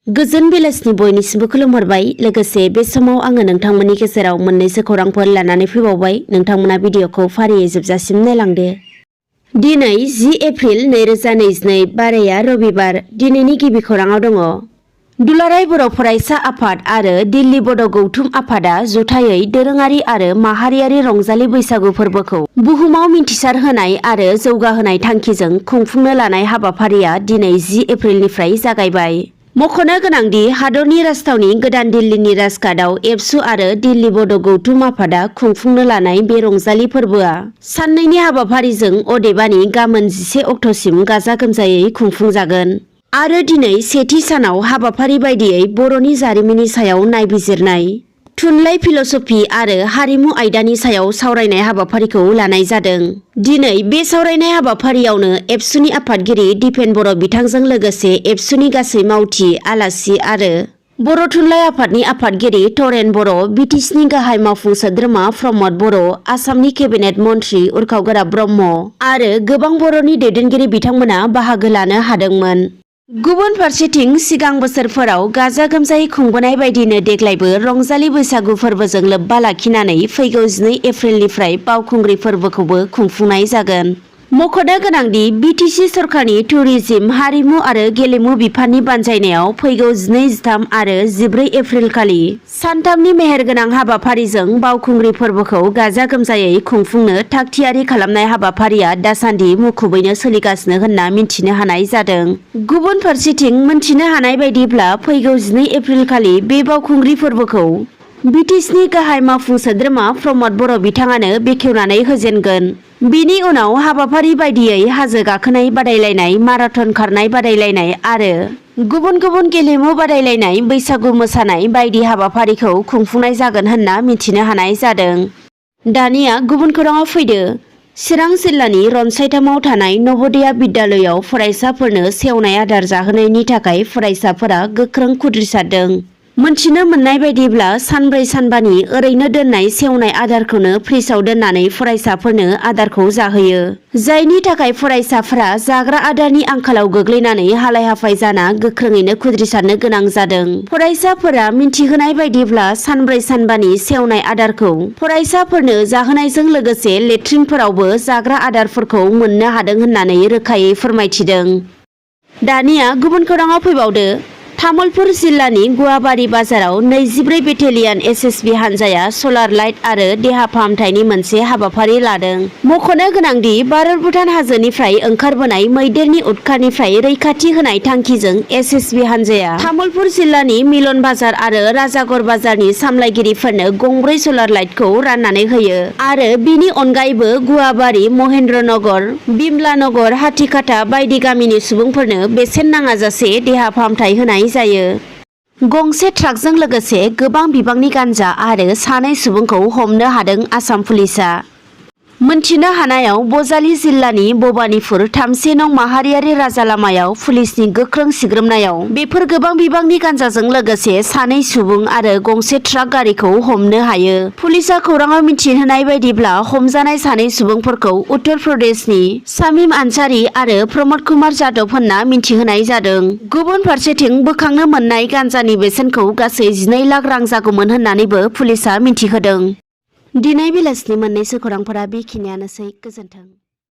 गोजोन बेलासिनि बयनिसिमबो खुलुमहरबाय। लोगोसे बे समाव आङो नोंथांमोननि गेजेराव मोननैसो खौरांफोर लानानै फैबावबाय। नोंथांमोना भिडिअखौ फारियै जोबजासिम नायलांदो। दिनै 10 एप्रिल 2022 बाराया रबिबार। दिनैनि गिबि खौराङाव दङ। दुलाराय बर' फरायसा आफाद आरो दिल्ली बड' गौथुम आफादा जथायै दोरोङारि आरो माहारियारि रंजालि बैसागु फोरबोखौ बुहुमाव मिन्थिसार होनाय आरो जौगाहोनाय थांखिजों खुंफुंनो लानाय हाबाफारिया दिनै 10 एप्रिलनिफ्राय जागायबाय। मख'नो गोनांदि हादरनि राजथावनि गोदान दिल्लीनि राजघाटआव एबसु आरो दिल्ली बड' गौथुम आफादा खुंफुंनो लानाय बे रंजालि फोरबोआ साननैनि हाबाफारिजों अदेबानि गाबोन 11 अक्ट'सिम गाजा गोमजायै खुंफुंजागोन। आरो दिनै सेथि सानाव हाबाफारि बायदियै बर'नि जारिमिननि सायाव नायबिजिरनाय, थुनलाइ फिल'सफि आरो हारिमु आयदानि सायाव सावरायनाय हाबाफारिखौ लानाय जादों। दिनै बे सावरायनाय हाबाफारियावनो एबसुनि आफादगिरि दिपेन बर' बिथांजों लोगोसे एबसुनि गासै मावथि, आलासि आरो बर' थुनलाइ आफादनि आफादगिरि तरेन बर', बिटिसिनि गाहाय मावफुं सोद्रोमा प्रमद बर', आसामनि केबिनेट मन्थ्रि उर्खाव ब्रह्म आरो गोबां बर'नि दैदेनगिरि बिथांमोना बाहागो लानो हादोंमोन। गुबुन फारसेथिं सिगां बोसोरफोराव गाजा गोमजायै खुंबोनाय बायदिनो देग्लायबो रंजालि बैसागु फोरबोजों लोब्बा लाखिनानै फैगौ 12 एप्रिलनिफ्राय बावखुंग्रि फोरबोखौबो खुंफुंनाय जागोन। मख'नो गोनांदि बिटिसि सरकारनि टुरिजिम, हारिमु आरो गेलेमु बिफाननि बानजायनायाव फैगौ 12, 13 आरो 14 एप्रिल खालि सानथामनि मेहेरगोनां हाबाफारिजों बावखुंग्रि फोरबोखौ गाजा गोमजायै खुंफुंनो थागथियारि खालामनाय हाबाफारिया दासान्दि मुखुबैनो सोलिगासिनो होनना मिन्थिनो हानाय जादों। गुबुन फारसेथिं मिन्थिनो हानाय बायदिब्ला फैगौ 12 एप्रिल खालि बे बावखुंग्रि फोरबोखौ बिटिसिनि गाहाय मावफुं सोद्रोमा प्रमद बर' बिथाङानो बेखेवनानै होजेनगोन। बिनि उनाव हाबाफारि बायदियै हाजो गाखोनाय बादायलायनाय, माराथन खारनाय बादायलायनाय आरो गुबुन गुबुन गेलेमु बादायलायनाय, बैसागु मोसानाय बायदि हाबाफारिखौ खुंफुंनाय जागोन होनना मिथिनो हानाय जादों। दानिया गुबुन खौराङाव फैदो। चिरां जिल्लानि रनसायथामाव थानाय नवोदया बिद्यालयाव फरायसाफोरनो सेवनाय आदार जाहोनायनि थाखाय फरायसाफोरा गोख्रों खुद्रिसारदों। मोनथिनो मोननाय बायदिब्ला सानब्रै सानबानि ओरैनो दोननाय सेवनाय आदारखौनो फ्रिजआव दोननानै फरायसाफोरनो आदारखौ जाहोयो। जायनि थाखाय फरायसाफोरा जाग्रा आदारनि आंखालाव गोग्लैनानै हालाय हाफाय जाना गोख्रोङैनो खुद्रिसारनो गोनां जादों। फरायसाफोरा मिन्थिहोनाय बायदिब्ला सानब्रै सानबानि सेवनाय आदारखौ फरायसाफोरनो जाहोनायजों लोगोसे लेट्रिनफोरावबो जाग्रा आदारफोरखौ मोननो हादों होननानै रोखायै फोरमायथिदों। दानिया गुबुन खौराङाव फैबावदो। तामुलपुर जिल्लानि गुवाबारि बाजाराव 24 बेटेलियन एसएसबि हानजाया सलार लाइट आरो देहा फाहामथायनि मोनसे हाबाफारि लादों। मख'नो गोनांदि भारत भुटान हाजोनिफ्राय ओंखारबोनाय मैदेरनि उदखारनिफ्राय रैखाथि होनाय थांखिजों एसएसबि हानजाया तामुलपुर जिल्लानि मिलन बाजार आरो राजागर बाजारनि सामलायगिरिफोरनो गंब्रै सलार लाइटखौ राननानै होयो आरो बिनि अनगायैबो गुवाबारि, महेन्द्रनगर, बिमलानगर, हाथिखाटा बायदि गामिनि सुबुंफोरनो बेसेन नाङाजासे देहा फाहामथाय होनाय जायो। गंसे ट्राकजों लोगोसे गोबां बिबांनि गान्जा आरो 2 सुबुंखौ हमनो हादों आसाम पुलिसआ। मोनथिनो हानायाव बजालि जिल्लानि भबानिपुर 3 नं माहारियारि राजा लामायाव पुलिसनि गोख्रों सिग्रोमनायाव बेफोर गोबां बिबांनि गान्जाजों लोगोसे 2 सुबुं आरो गंसे ट्राक गारिखौ हमनो हायो। पुलिसआ खौराङाव मिथिहोनाय बायदिब्ला हमजानाय 2 सुबुंफोरखौ उत्तर प्रदेशनि शामिम आनसारी आरो प्रमद कुमार जादव होनना मिन्थिहोनाय जादों। गुबुन फारसेथिं बोखांनो मोननाय गान्जानि बेसेनखौ गासै 12 लाख रां जागौमोन होननानैबो पुलिसआ मिन्थिहोदों। दिनै बेलासिनि मोननैसो खौरांफोरा बेखिनियानोसै। गोजोन्थों।